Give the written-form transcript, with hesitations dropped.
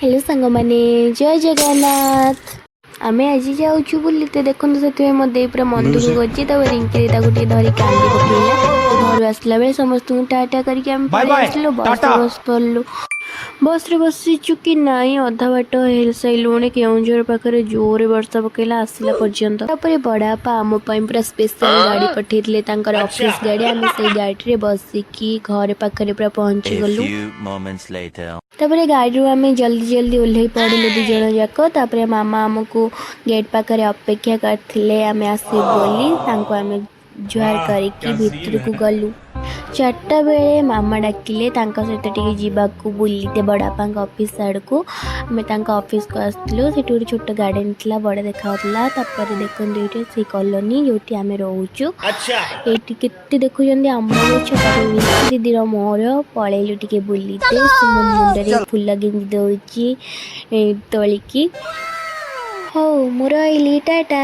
Hello ସାଙ୍ଗମାନେ, ଜୟ ଜଗନ୍ନାଥ। ଆମେ ଆଜି ଯାଉଛୁ ବୁଲିତେ। ଦେଖନ୍ତୁ, ସେଥିପାଇଁ ମୋ ଦେଇ ପୁରା ମନ ଦୁଃଖ କରୁଛି। ତାପରେ ରିଙ୍କି ଦେଇ ତାକୁ ଟିକେ ଧରି କାନ୍ଦି ପକେଇଲା। ଘରୁ ଆସିଲା ବେଳେ ସମସ୍ତଙ୍କୁ ଟା ଟା କରିକି ଆମେ ବାଏ ପଳେଇ ବାଏ, ଆସିଲୁ। ବସରେ ଟାଟା। ବସି ପଡ଼ିଲୁ। ବସରେ ବସିଛୁ କି ନାଇଁ, ଅଧା ବାଟ ହେଇସାରିଲୁଣି, କେଉଁଝର ପାଖରେ ଜୋରେ ବର୍ଷା ପକେଇଲା ଆସିଲା ପର୍ଯ୍ୟନ୍ତ। ତାପରେ ବଡ଼ବାପା ଆମ ପାଇଁ ପୁରା ସ୍ପେଶାଲ ଗାଡ଼ି ପଠେଇଥିଲେ, ତାଙ୍କର ଅଫିସ ଗାଡ଼ି। ଆମେ ସେଇ ଗାଡ଼ିରେ ବସିକି ଘରେ ପାଖରେ ପୁରା A ପହଞ୍ଚିଗଲୁ। Few moments later. ତାପରେ ଗାଡ଼ିରୁ ଆମେ ଜଲ୍ଦି ଜଲ୍ଦି ଓହ୍ଲେଇ ପଡ଼ିଲୁ ଦି ଜଣ ଯାକ। ତାପରେ ମାମା ଆମକୁ ଗେଟ୍ ପାଖରେ ଅପେକ୍ଷା କରିଥିଲେ ଆମେ ଆସିବୁ ବୋଲି। ତାଙ୍କୁ ଆମେ ଜୁହାର କରିକି ଭିତରକୁ ଗଲୁ। 4ଟା ବେଳେ ମାମା ଡାକିଲେ ତାଙ୍କ ସହିତ ଟିକେ ଯିବାକୁ ବୁଲିତେ ବଡ଼ବାପାଙ୍କ ଅଫିସ୍ ଆଡ଼କୁ। ଆମେ ତାଙ୍କ ଅଫିସକୁ ଆସିଥିଲୁ। ସେଠି ଗୋଟେ ଛୋଟ ଗାର୍ଡ଼େନ୍ ଥିଲା, ବଢ଼ିଆ ଦେଖାଯାଉଥିଲା। ତାପରେ ଦେଖନ୍ତୁ, ଏଇଠି ସେଇ କଲୋନୀ ଯେଉଁଠି ଆମେ ରହୁଛୁ। ଏଇଠି କେତେ ଦେଖୁଛନ୍ତି ଆମ୍ବ ଗଛ। ତାପରେ ରିଙ୍କି ଦିଦିର ମୋର ପଳେଇଲୁ ଟିକେ ବୁଲିତେ। ସେ ମୋ ମୁଣ୍ଡରେ ଫୁଲ ଗେଞ୍ଜି ଦେଉଛି ତୋଳିକି। ହଉ, ମୁଁ ରହିଲି, ଟାଟା।